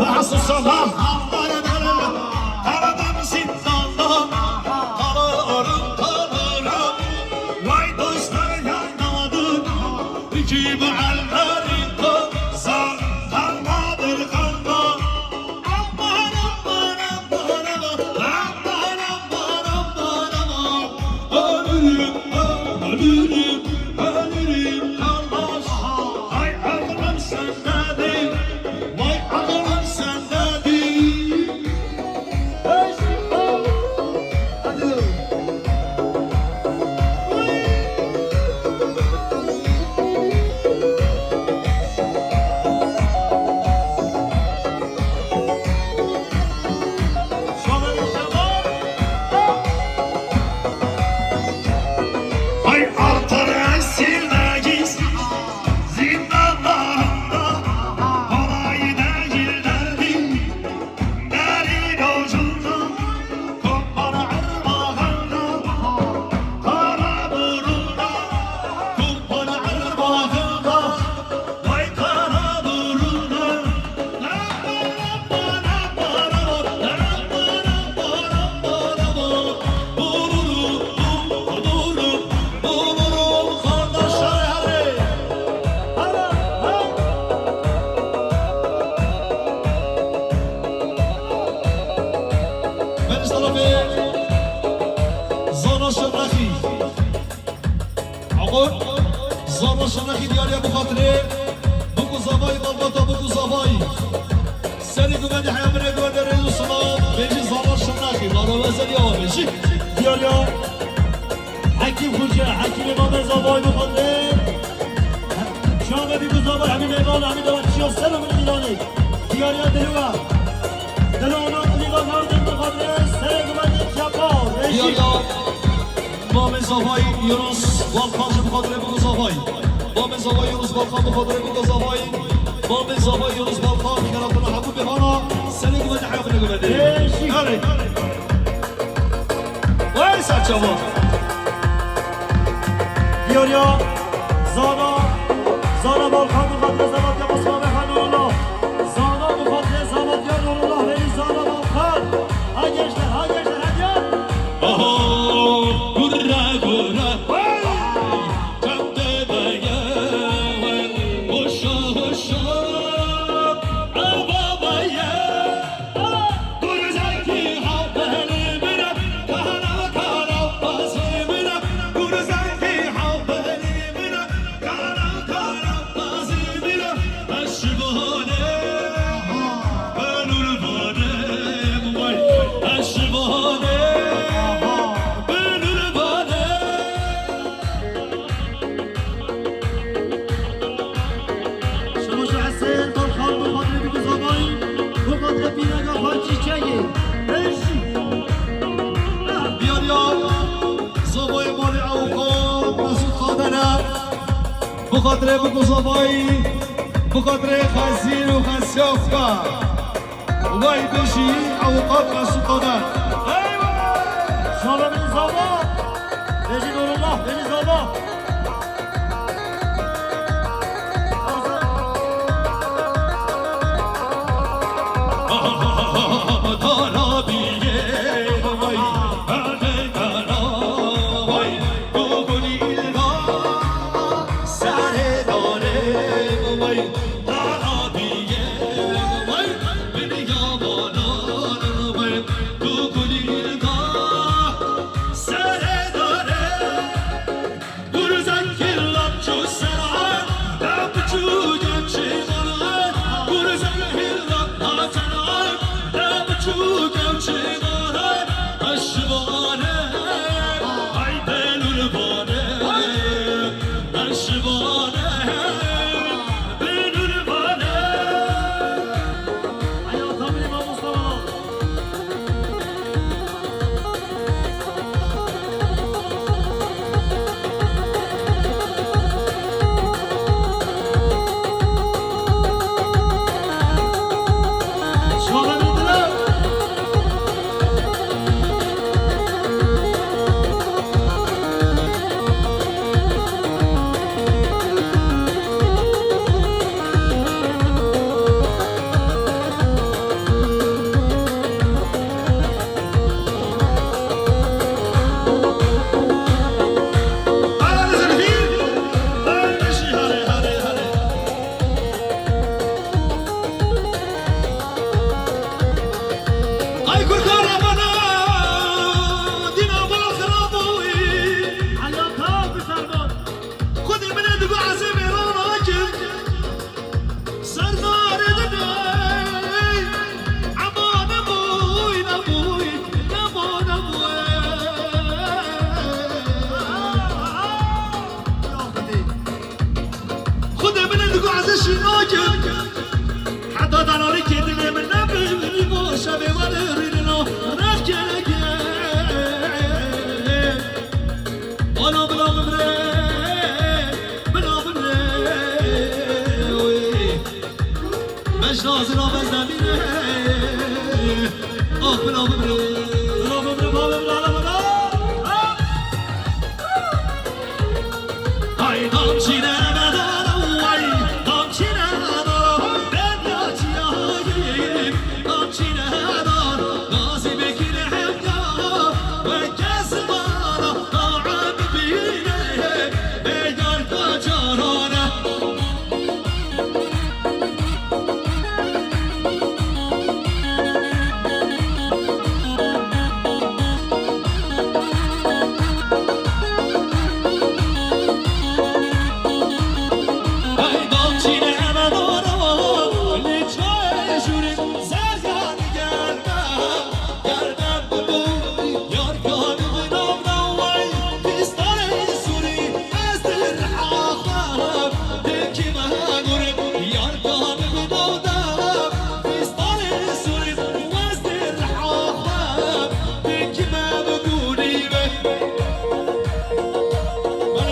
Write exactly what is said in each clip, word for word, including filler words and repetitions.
Rahatsız olma, Allah'ın emri, karadan zindandan, kalıyorum, kalırım. Vay dostlar yanmadı, iki bu ellerin kazan, kalmadır kalma. Aman, aman, aman, aman, aman, aman, aman, aman. Ölürüm, ölürüm, ölürüm, kalmaz. Ay, aklım sende değil. Vay aklım sende değil. Hey, hadi. Ay artar esirdeyiz zindanlarında, kolay değil derdim derin ucunda, kopar armağanla, kara buruna, kopar armağanla. Vay kara buruna. Zana Şirnexî. Abo, Zana Şirnexî diyariya bixatirê Biko Zavayî, malbata Biko Zavayî. Serê guvendê heya min e, guvendê rêz û silav, bêjî Zana Şirnexî, Zana Wezeliya wa bêjî. Diyariya Hekîm Xurce, Hekîmê Mamê Zavayî bixatirê. Şaxê Biko Zavayî, hemî mêvan, hemî dawa çiya ser û min dîlanê. Diyariya dilwa. Dilo ona kulîva nardin bixatirê, serê guvendê Kepa, bêjî. Diyariya Mamê Zavayî Yunus Balkan ji bixatirê Biko Zavayî. Mamê Zavayî Yunus Balkan bixatirê Biko Zavayî. Mamê Zavayî Yunus Balkan xelatana hemû bihana serê guvendê heya min e guvendê. Erê. Vay serçava. Diyariya Zana, Zana Balkan bixatirê Zana Kepa Slavê Xanûna. Zana bixatirê Zana Diyar Nurullah Velî Zana Balkan. Ha gençler, ha gençler, ha diyar. Aha, gurre, gurre. Hey! Çemdê beye, hey! Hoşa, hoşa, ava beye. Gurzekî ha belê min e, kara, kara bazê min e. Gurzekî ha belê min e, kara, kara bazê min e. Ez ji vanê, ben û li vanê, vay. Ez ji vanê, ben û li vanê. Şemoşa Hesên, Balkan, bixatirê Biko Zavayî, bixatirê pîreka xwe çîçekê. Eşî. Diyariya Zavayê malê ewqat Mesûd Xadene. Bixatirê Biko Zavayî, bixatirê Xezîr û Xesya xwe. Vay bêjî ewqat Mesûd Xadene. Eywa! Şaxê min Zava. Bêjî Nurullah, bêjî Zava.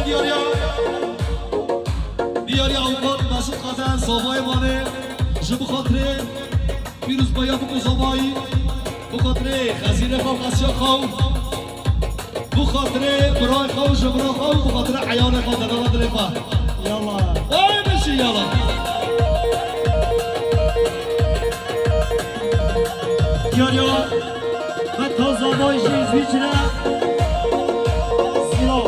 Diyariya, diyariya Avukat Mesut Qazen, zavayê Wanê, ji bi xatirê Pîrozbaya Biko Zavayî, bi xatirê xezîrê xwe, xesiya xwe, bi xatirê birayê xwe û jimira xwe û bi xatirê eyalê xwe, dedala dilê xwe. Yala. Ay, bijî yala. Diyariya, Meta Zavayî jî Îsvîçre. Silav.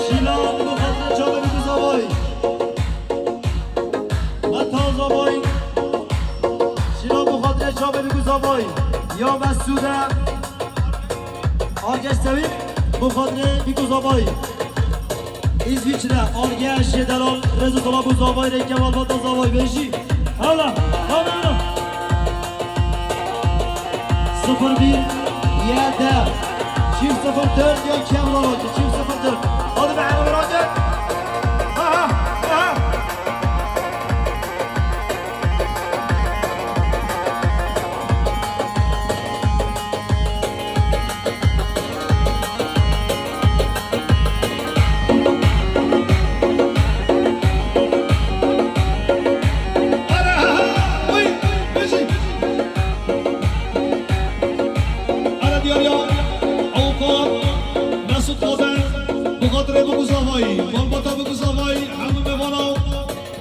Şîlan, bi xatirê çavê Biko Zavayî. Meta Zavayî. Şîlan, bi xatirê çavê Biko Zavayî. Ya Mesûde. Argeş Sevîm, bi xatirê Biko Zavayî. Îsvîçre, Argeş, Şêdelal, Rêzo Sala Biko Zavayî, rê Kemal Meta Zavayî, vêjî. Hala, hala, hala. Sıfır bir, yedi, çift sıfır dört ya Kemal Hoca, çift sıfır dört. Hadi be, Kemal Hoca. Aha, aha. Ara diyariya, Avukat Mesut Qazen, bi xatirê Biko Zavayî, malbata Biko Zavayî, hemû mêvana.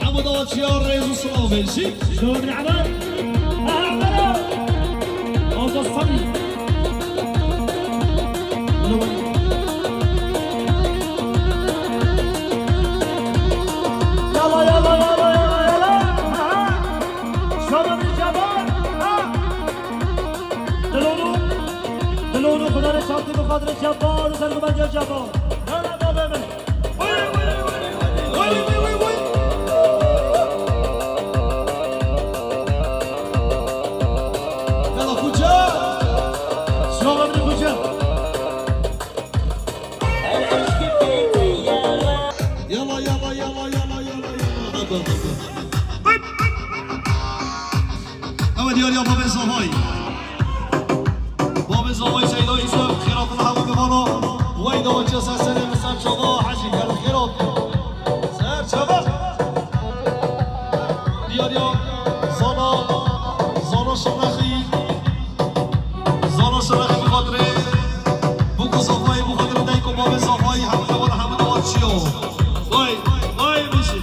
Hemû dawaçiya rêz û silavê jî. Şovan Emed. Aha, bera. Azad Sabî. Yala, yala, yala, yala, yala. Aha. Şovan Cemal. Ha. Dilonu. Dilonu, Xudanê çaptî bi xatirê Cemal û sergumanca Cemal. Yala, bavê min. Yala xuca. Şovan xuca. Yala, yala, yala. Ew diyariya Bavê Zavayî. Bavê Zavayî Seyda Îsem, xêratina hemû mihmana. Wey dawaçiya ser serê min, ser çava Hecî, gel xêrat. Ser çava. Diyariya Zana, Zana Şirnexî. Zana Şirnexî bi xatirê Biko Zavayî, bi xatirê dayik û bavê Zavayî, hemû mihmana, hemû dawaçiya. Wey, wey, bijî.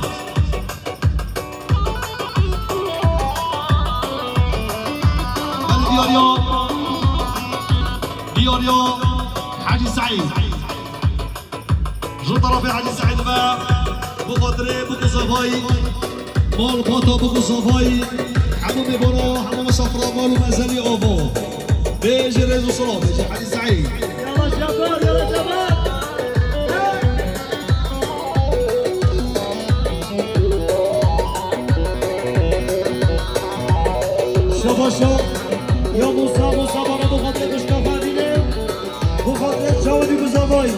Belê diyariya, diyariya Hecî Seîd. Ji terefê Hecî Seîd ve, bi xatirê Biko Zavayî, malbata Biko Zavayî, hemû mêvana, hemû misafira, mal û mezelî ava. Bêjî rêz û silav, bêjî Hecî Seîd. Yala Cemal, yala Cemal. Şabaşa. Ya Musa, Musa bana bu kadar kışka fadile. Bu kadar çavdî bi zavayî.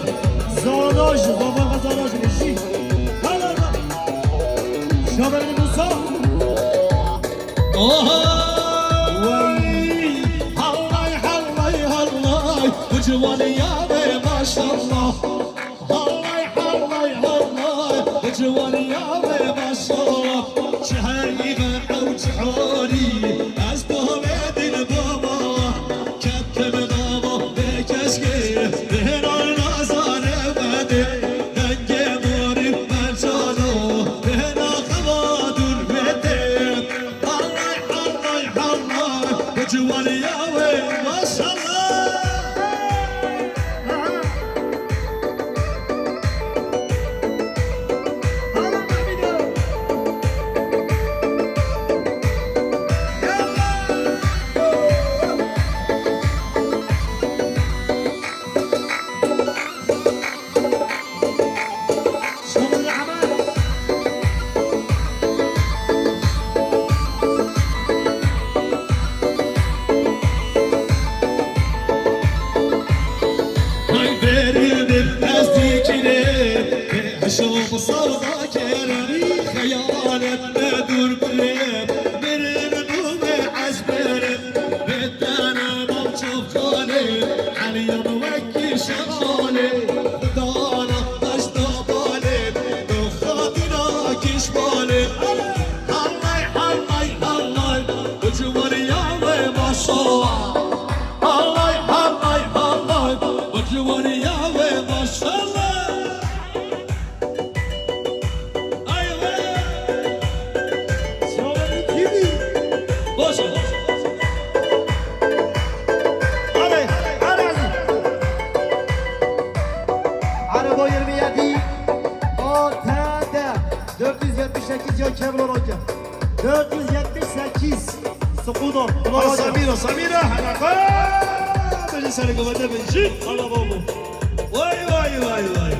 Zana ji, zava ve zana ji, ji. Hala da. Şaberî Musa. Oha! Wey! Hallay, hallay, hallay, bu ciwaniya be maşallah. Hallay, hallay, hallay, bu ciwaniya be maşallah. Çi herî ve ew çi horî, ez bavê dil baba. Ciwaniya wê, maşallah. Hay berî min ez dîkine, bê hişo bi sawda kerî, xeyalet me dûr bire, berî min û me ez berim. Bêdene bal çavkanê, Elîyan wekî şemalê, dana taşta balê, doxatina kişmalê. Hallay, hallay, hallay, bu ciwaniya wê maşallah. Hallay, hallay, hallay, bu ciwaniya wê maşallah. Ay we! Selamun aleyküm. Boş ver. Hadi, hadi, hadi. Araba yirmi yedi. O T D. Dört yüz yetmiş sekiz ya Kevlar Hoca. Dört yüz yetmiş sekiz. Skuda. Ha, Samira, Samira, hana ka. Beni seni kıvırda benci. Ana babu. Vay, vay, vay, vay.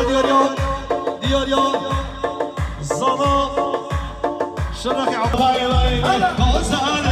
Diyar ya, diyar ya, zana, şirexê Abdullah.